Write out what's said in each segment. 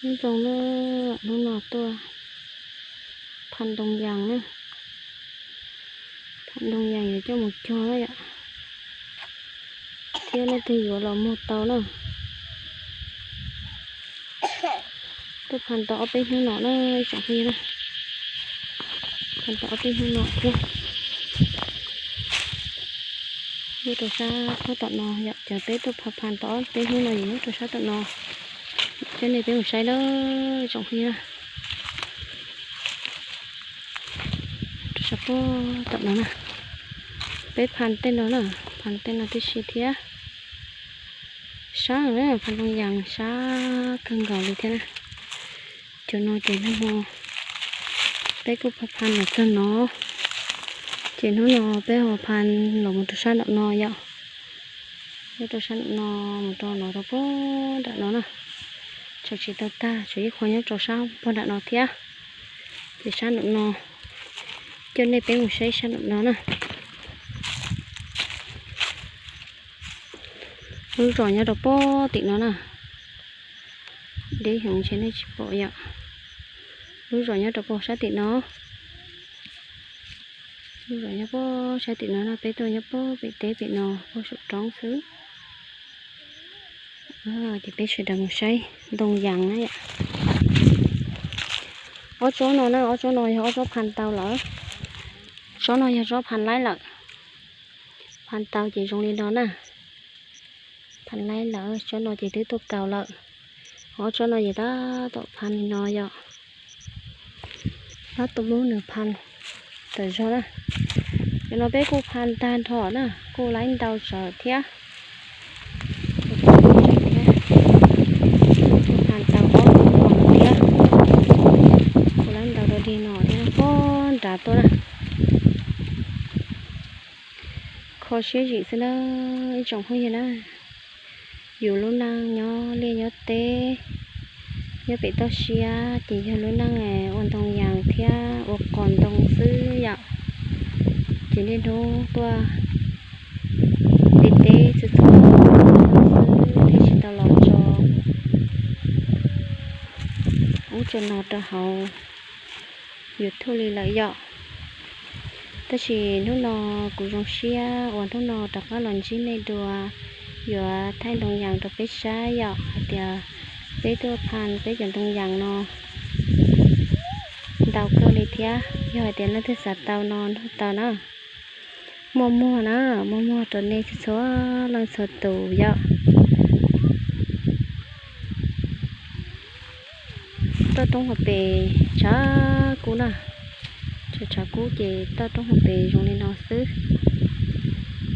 Nyob zoo na, hnub no tuaj phaj ntoo yas na, phaj ntoo yas yuav coj mus cog na yom, thiab leej twg yuav los muag tau na. Tuaj phaj tau ob peb hnub no na, tsoom phooj ywg na, phaj tau ob peb hnub no thiab. Nyob rau sab tom no yom, cov peb tuaj phaj phaj tau ob peb hnub no ces nyob rau sab tom no, coj nej peb mus saib na, tsoom phooj ywg na. Rau sab tom no na, peb phaj tej no na, phaj tej no tib si thiab. Sab na, phaj ntoo yas sab kawg nkaus li thiab na. Cov no ces nag hmo peb kuj phaj phaj los txog no, ces hnub no peb ho phaj los mus rau sab nram no yom. Nyob rau sab nram no mus rau no rau pog nram no na, tseem tsis tau tag, tseem ib qho nyob rau sab pog nram no thiab. Ces sab nram no, coj nej peb mus saib sab nram no na. Lub zos nyob rau pog tim no na, deb heev ntshe nej tsis pom yom. Lub zos nyob rau pog sab tim no, lub zos nyob pog sab tim no na, peb tuaj nyob pog pem teb pem no, pog saum roob xwb. Ces peb sawv daws mus saib ntoo yas na yom. Ob tsob no na, ob tsob no yog ob tsob phaj tau lawm. Tsob no yog tsob phaj laib lawm. Phaj tau ces zoo li no na. Phaj laib lawm, tsob no ces twb tuaj kaus lawm. Ob tsob no ces tab tom phaj li no yom. Tab tom muab nws phaj tawm zog na. Cov no peb kuj phaj tag nrho na, kuj laib ntau tsawv thiab. Kuj phaj tau ob tsob no thiab. Kuj laib ntau rau dig no thiab, pog nrad tuaj na. Kho siab zim xwb na, ib tsoom phooj ywg na. Yus lub neej nyob liaj nyob teb, nyob pem toj siab ces yog lub neej ua ntoo yas thiab ua qos ntoo xwb yom. Ces niaj hnub tuaj pem teb txhua txhua xwb thiaj tsis tau los tso ub tso no rau hauv YouTube li lawm yom. Tab sis hnub no kuv zoo siab uas hnub no rov qab los ntsib nej dua, yuav thaij ntoo yas rau peb saib yom, hais tias peb tuaj phaj peb cov ntoo yas no ntau kawg li thiab. Yog hais tias leej twg xav tau no nug tau na. Muaj muag na, muaj muag rau nej txhua leej txhua tus yom. Toj roob hauv pes tshav kub na, tshav tshav kub ces toj roob hauv pes zoo li no xwb.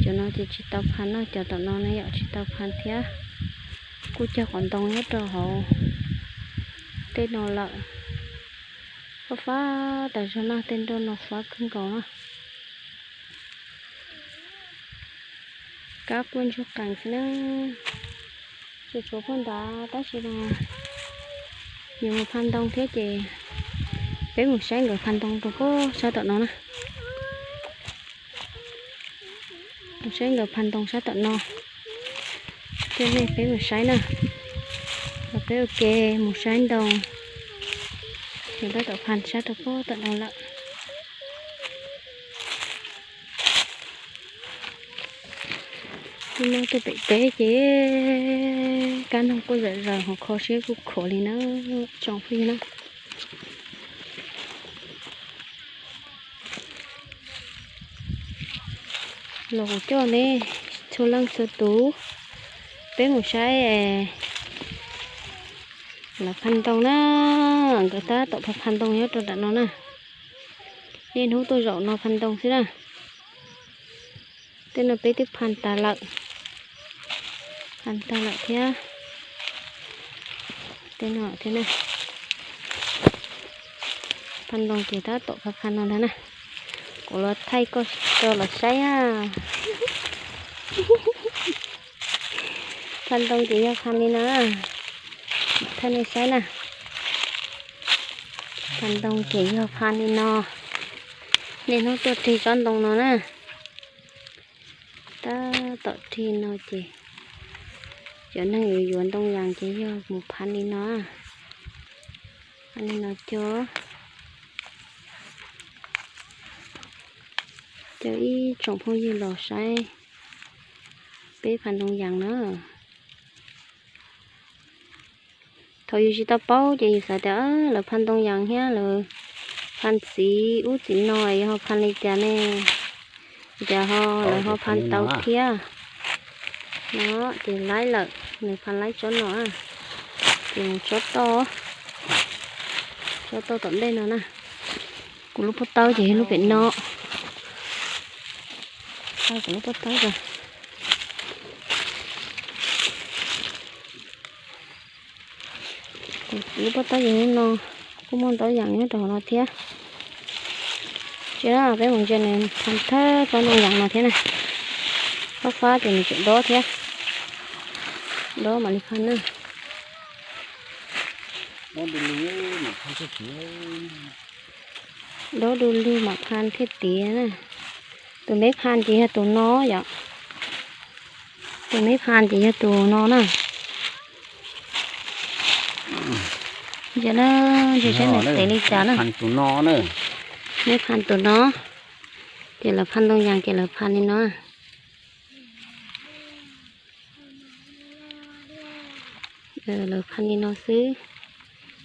Cov no ces tsis tau phaj na, cov tom no na yom tsis tau phaj thiab. Kuj cog qos ntoo nyob rau hauv tej no lawm. Fab fab tas zog na, tej nroj no fab kawg nkaus na. Kab kuj ntsuag qees xwb na. Tsuas tshuav pog nrad tab sis mas yuav mus phaj ntoo thiab ces peb mus saib nkawd phaj ntoo rau pog sab tom no na. Mus saib nkawd phaj ntoo sab tom no. Coj nej peb mus saib na. Los peb ua ke mus saib ntoo. Nkawd tab tom phaj sab rau pog tom no lawm. Hnub no tuaj pem teb ces kab noog kuj zawm zaws hos kho siab kuj khuav li na, tsoom phooj ywg na. Los kuv coj nej txhua leej txhua tus peb mus saib lawv phaj ntoo na. Nkawd tab tom phaj phaj ntoo nyob rau nram no na. Niaj hnub tuaj zaum no phaj ntoo xwb na. Tej no peb twb phaj tas lawm, phaj tas lawm thiab. Tej no thiab na. Phaj ntoo ces tab tom phaj phaj no ntag na. Kuv los thaij koj tso los saib na. Phaj ntoo ces yog phaj li no, thaij nej saib na. Phaj ntoo ces yog phaj li no. Niaj hnub tuaj rig tsob ntoo no na. Tab tom rig no ces cov neeg yuav yuav ntoo yas ces yog mus phaj li no. Li no cov, cov ib tsoom phooj ywg los saib peb pha ntoo yas na. Thaum yus tsis tau paub ces yus xav tias lawv pha ntoo yas thiab lawv pha txiv ub txiv no yog ho pha li cas ne, tias ho lawv ho pha tau thiab. No ces laib lawm, nws pha laib tsob no, ces mus tsob toj, tsob toj tom ntej no na. Kuv lub pob tawb ces yog lub pem no. Kuv lub pob tawb, kuv lub pob tawb ces lub no, kuj muaj ntau yam nyob rau hauv no thiab. Tsis, peb mus ntsia nws pha thawj tsob ntoo yas no thiab na. Fab fab ces nws tseem dob thiab. Dob mam li pha na. Dob du lug mam pha thiaj tiav na. Tus me pha ces yog tus no yom. Tus me pha ces yog tus no na. Ntsia na, ntsia saib nws tev li cas na. Me pha tus no, ces lawv pha ntoo yas ces lawv pha li no. Lawv pha li no xwb.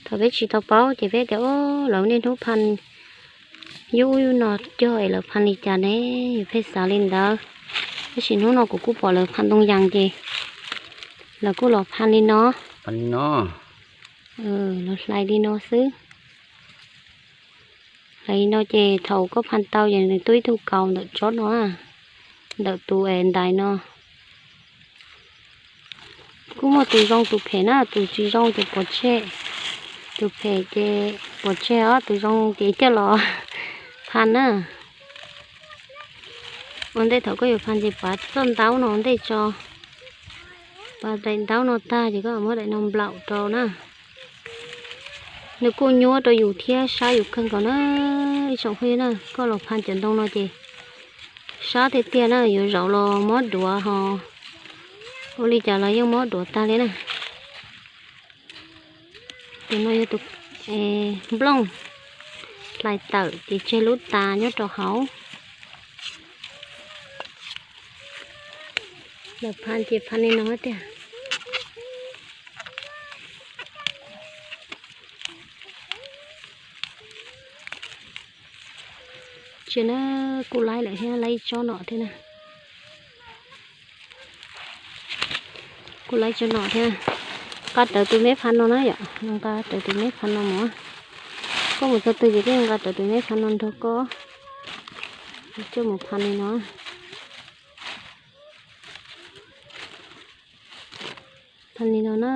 Thaum peb tsis tau paub ces peb tias, o, lawv niaj hnub pha yub ub yub no cog es lawv pha li cas ne, yus pheej xav li ntawd. Tab sis hnub no kuv kuj pom lawv pha ntoo yas ces lawv kuj los pha li no. Los hlais li no xwb. Hlais li no ces thaum koj pha tau ces nws tuaj ib tug kaus ntawm tsob no, ntawm tus es ntais no. Kuj muaj tus zoo tus phem na, tus tsis zoo ces pov tseg, tus phem ces pov tseg os, tus zoo ces coj los pha na. Ua ntej thaum koj yuav pha ces pav txoj ntaub no ua ntej tso, pav daim ntaub no tag ces koj muab daim no nplaum rau na. Nws kuj nyuaj rau yus thiab sab yus kawg nkaus na. Ib tsoom phooj ywg na, koj los pha cov ntoo no ces sab tiag tiag na, yuav zaum los mob duav ho ua li cas los yeej mob duav tag li na. Tus no yog tus nplooj, hlais tawm ces tseg lub tas nyob rau hauv. Lawv pha ces pha li no tiag. Tsis na, kuj laib lawm thiab, laib ib tsob no thiab na. Kuj laib tsob no thiab. Nqa rawv tus me pha no na yom, nqa rawv tus me pha no mus. Koj mus txog twg ces koj nqa rawv tus me pha no nrog koj coj mus pha li no. Pha li no na.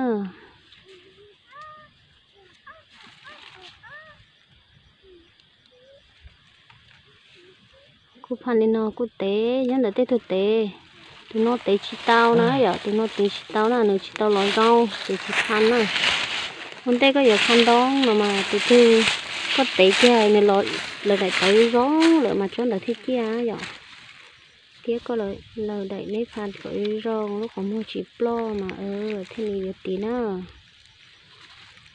Kuj pha li no kuj tev, nyob ntawm tej tug tev. Tus no tev tsis tau na yom, tus no tev tsis tau na, nws tsis tau los zoo ces tsis pha na. Ua ntej koj yuav pha ntoo no mas tus twg koj tev kiag nws los lawv daim tawv zoo lawm mas tsob ntawd thiaj ciaj yom. Thiab koj lawv daim neb pha kom zoo, lub qhov muag tsis ploj mas thiaj li yuav tiv na.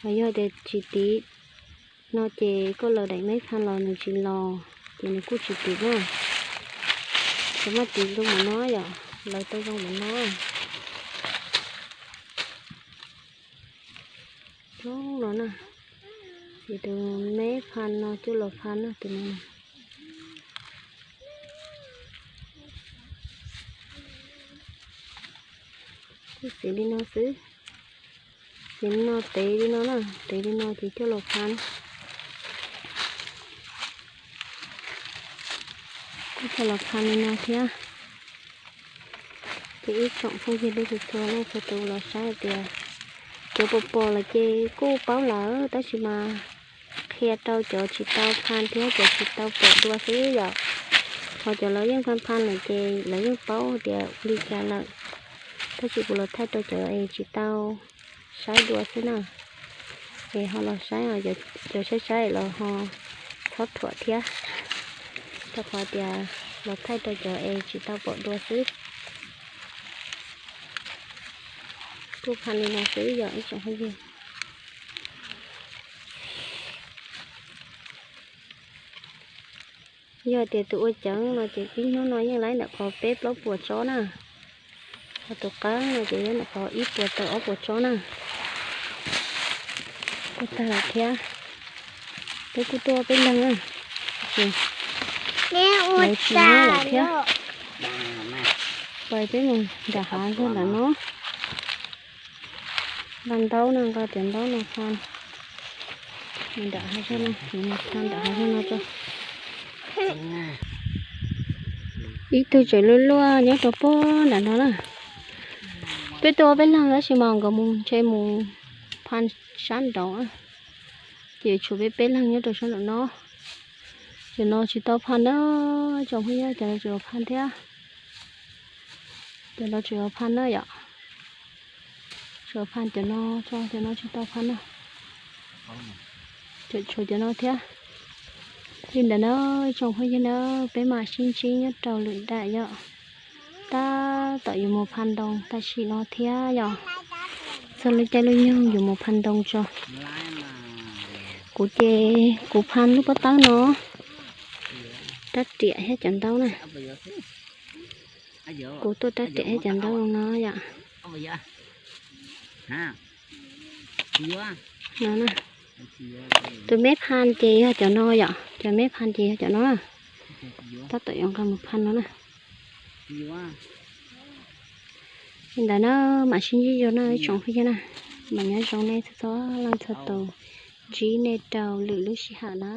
Ho yog tias tsis tiv no ces koj lawv daim neb pha los nws tsis los ces nws kuj tsis tiv na. Ces maj tiv zoo npaum no yom, lawv tau zoo npaum no. Zoo no na, ces tus neb pha no coj los pha na tus no. Kuj xiv li no xwb. Xiv li no tev li no na, tev li no ces coj los pha. Kuj coj los pha li no thiab. Ces ib tsoom phooj ywg txhua txhua leej txhua tus los saib hais tias cov pom pom lawm ces kuj paub lawm, tab sis mas qhia rau cov tsis tau pha thiab cov tsis tau pom dua xwb yom. Ho cov lawv yeej pha pha lawm ces lawv yeej paub tias ua li cas lawm. Tab sis kuv los thaij rau cov es tsis tau saib dua xwb na. Es ho los saib, cov saib saib los ho txhob thuam thiab, rau qhov tias los thaij rau cov es tsis tau pom dua xwb. Kuj pha li no xwb yom ib tsoom phooj ywg. Yog tias tus ua ceev no ces ib hnub no yeej laib ntawm qhov peb plaub puas tsob na. Ho tus qeeb no ces yeej ntawm qhov ib puas tawm ob puas tsob na. Kuj tag lawm thiab. Peb kuj tuaj peb leeg na. Ces lawv tsis nyob lawm thiab. Pais peb mus nram hav zog ntawm no. Nqa ntaub no, nqa cov ntaub no phan. Nram hav zog no, phan nram hav zog no tso. Ib tug tseem luaj luaj nyob rau pem nram no na. Peb tuaj peb leeg tab sis mas nkawd mus ntshe mus phan sab nraud. Ces tshuav peb peb leeg nyob rau sab nraum no. Cov no tsis tau phan na, tsoom phooj ywg, cov no tseem yuav phan thiab. Cov no tseem yuav phan na yom. Tseem yuav phan cov no, cov no tsis tau phan na. Tseem tshuav cov no thiab. Li ntawd na, tsoom phooj ywg na, peb mam sib ntsib nyob rau lwm daim yom. Tab tom yuav mus phan ntoo tam sim no thiab yom. Txog lub caij lub nyoog yuav mus phan ntoo tso. Kuv ces kuv phan lub pob tawb no, rab riam thiab cov ntaub na. Kuv tuaj rab riam thiab cov ntaub no yom. No na. Tus me phan ces yog cov no yom, cov me phan ces yog cov no na. Tab tom yuav nqa mus phan no na. Li ntawd na, mam sib ntsib dua na ib tsoom phooj ywg na. Mam nyob zoo nej txhua txhua leej txhua tus, ntsib nej rau lwm lub sij hawm na.